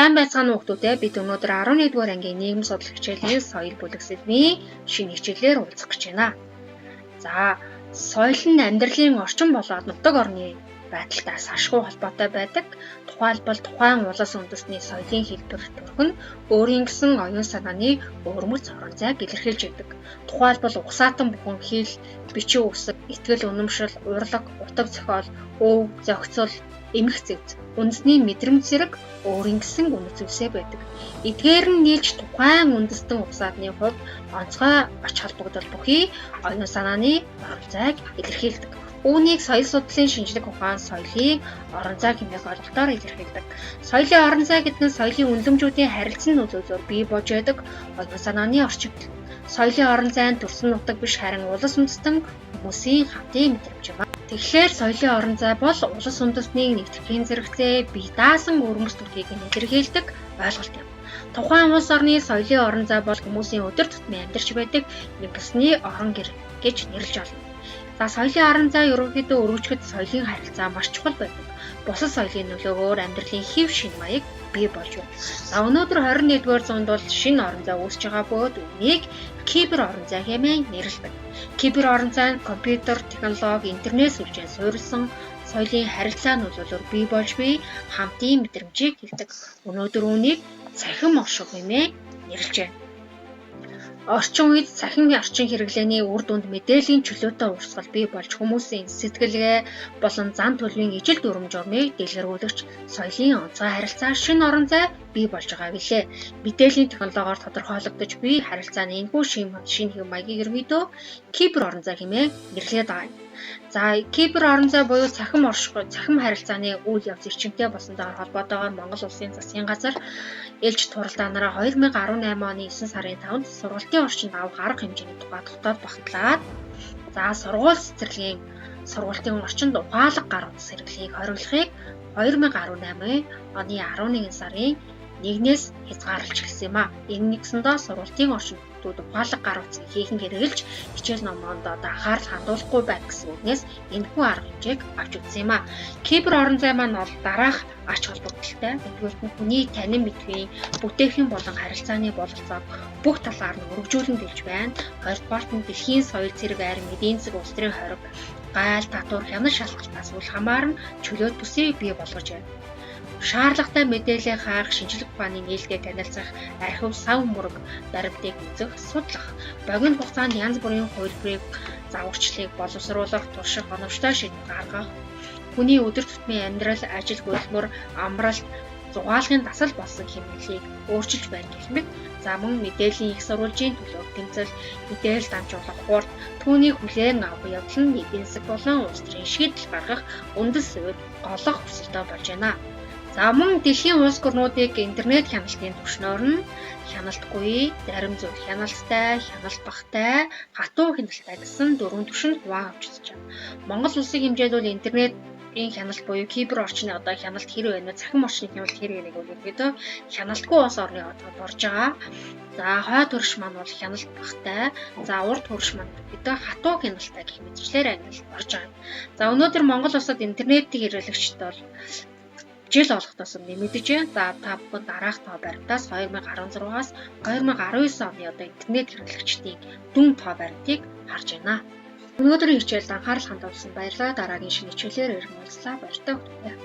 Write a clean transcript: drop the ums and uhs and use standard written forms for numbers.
Сайн байцгаана уу хүмүүстээ, бид өнөөдөр 11-р ангийн нийгэм судлах хичээлийн соёл бүлэг сэдвийн шинэ хичээлээр уулзах гэж байна. За, соёл нь амьдралын орчин болоод нутаг орны байдалтай сашгүй холбоотой байдаг. Тухайлбал тухайн улс үндэстний соёлын хэлбэр төрх нь өөрийн гэсэн оюун санааны өвөрмөц орон зайг илэрхийлж байдаг. Тухайлбал угсаатан бүхэн хэл, бичиг үсэг, итгэл үнэмшил, урлаг, утга зохиол, өв, зохицол, эмх зэвс, үндэсний мэдрэмж зэрэг өөрийн гэсэн үнэт зүйлсээ байдаг. Эдгээр нь нийлж тухайн үндэстэн угсаатны хувьд онцгой ач холбогдол бүхий оюун санааны орон зайг илэрхийлдэг. Үүнийг соёл судлалын шинжлэх ухаан соёлын орон зай хэмээх ойлголтоор илэрхийлдэг. Соёлын орон зай гэдэг нь соёлын үнэлэмжүүдийн харилцан нөлөөлөөр бий болж байдаг оюун санааны орчин. Соёлын орон зай нь төрсөн нутаг биш, харин улс үндэстэн хүмүүсийн хамтын мэдрэмж юм. Тэгэхээр соёлын орон зай бол улс үндэстний нэгтгэхийн зэрэгцээ бие даасан өвөрмөц төрхийг илэрхийлдэг ойлголт юм. Тухайн улс орны соёлын орон зай бол хүмүүсийн өдөр тутмын амьдарч байдаг нэмэлтний орон гэр гэж нэрлэж болно. За, соёлын орон зай ерөнхийдөө өргөжөхөд соёлын харилцаа маш чухал байдаг. Бусад соёлын нөлөөгөөр амьдралын хэв шинэ маяг бий болж байна. За, өнөөдөр 21-р зуунд бол шинэ орон зай үүсэж байгаа бөгөөд үүнийг кибер орон зай хэмээн нэрлэдэг. Кибер орон зай нь компьютер, технологи, интернет сүлжээнд суурилсан соёлын харилцаа нөлөөлөөр бий болж буй хамтын мэдрэмжийг хэлдэг. Өнөөдөр үүнийг цахим оршихуй хэмээн нэрлэж байна. Орчин үед цахим орчин хэрэглээний үр дүнд мэдээллийн чөлөөтэй урсгал бий болж хүмүүсийн сэтгэлгээ болон зан төлөвийн ижил дүрэм журмыг дэлгэрүүлэгч соёлын онцгой харилцаа шинэ орон зай бий болж байгаа билээ. Мэдээллийн технологиор тодорхойлогдож буй харилцааны энэхүү шинэ хэв маягийг ерөнхийдөө кибер орон зай хэмээн нэрлэдэг байгаа юм. За, кибер орон зай буюу цахим оршихуй, цахим харилцааны үйл явц эрчимтэй болсонтойгоор холбоотойгоор Монгол Улсын засгийн газар ээлж хуралдаанаараа 2018 оны 9 сарын 5-нд сургалтын орчинд авах арга хэмжээний тухай дотоод багтлаад, за, сургууль цэцэрлэгийн сургалтын орчинд ухаалаг гар утас хэрэглэхийг хориглохыг 2018 оны 11 сарын 1-ээс хязгаарлаж эхэлсэн юм а. Энэ нэгсэндээ сургалтын орчинд хүүхдүүд ухаалаг гар утсыг ихээхэн хэрэглэж хичээл номоонд одоо анхаарал хандуулахгүй байна гэсэн үгнээс энэхүү арга хэмжээг авч үзсэн юм а. Кибер орон зай маань бол дараах ач холбогдолтой. Нэгдүгээрт нь хүний танин мэдвийн бүтээхэн болон харилцааны бололцоог бүх талаар нь өргөжүүлэн төлж байна. Хоёрдугаарт нь дэлхийн соёл цэрэг арми, эдийн засаг, улс төрийн хориг, гайл, татвар, хянан шалгалтаас үл хамааран чөлөөт бүсийг бий болгож байна. Шаардлагатай мэдээлэл хайх, шинжлэх ухааны нээлттэй танилцах, архив, сав мөрөг баримтыг үзэх, судлах, богино хугацаанд янз бүрийн хувилбарыг, загварчлалыг боловсруулах, турших, оновчтой шийдвэр гаргах, хүний өдөр тутмын амьдрал, ажил хөдөлмөр, амралт, зугаалгын дасал болсон хэмнэлийг өөрчилж байна гэх мэт. За, мөн мэдээллийн их сурвалжийн төлөөх тэмцэл, мэдээлэл дамжуулах хурд, түүнийг хүлээн авах явдал нь эдийн засаг болон улс төрийн шийдэл гаргах үндэс суурь голлох өрсөлдөөн болж байна. За, мөн дэлхийн улс гөрнүүдийг интернет хяналтын түвшнөөр нь хяналтгүй, зарим зүйл хяналттай, хяналт багатай, хатуу хяналттай гэсэн дөрвөн түвшинд хуваан авч үзэж байна. Монгол улсын хэмжээнд бол интернетийн хяналт буюу кибер орчны одоо хяналт хэр байна вэ? Цахим орчны хяналт хэр вэ гэдэг ерөнхийдөө хяналтгүй улс орны одод орж байгаа. За, хойд хөрш маань бол хяналт багатай. За, урд хөрш маань ерөнхийдөө хатуу хяналттай гэх мэтчлэр ангилалд орж байгаа. За, өнөөдөр Монгол улсад интернетийг хэрэглэгчид бол жил болох тусам нэмэгдэж байна. За, та бүхэн дараах тоо баримтаас 2016-аас 2019 оны одоо интернет хэрэглэгчдийн дүн тоо баримтыг харж байна. Өнөөдрийн хичээлд анхаарал хандуулсан баярлалаа. Дараагийн шинэ хичээлээр иргэн уулзлаа. Баяртай хүүхдүүдээ.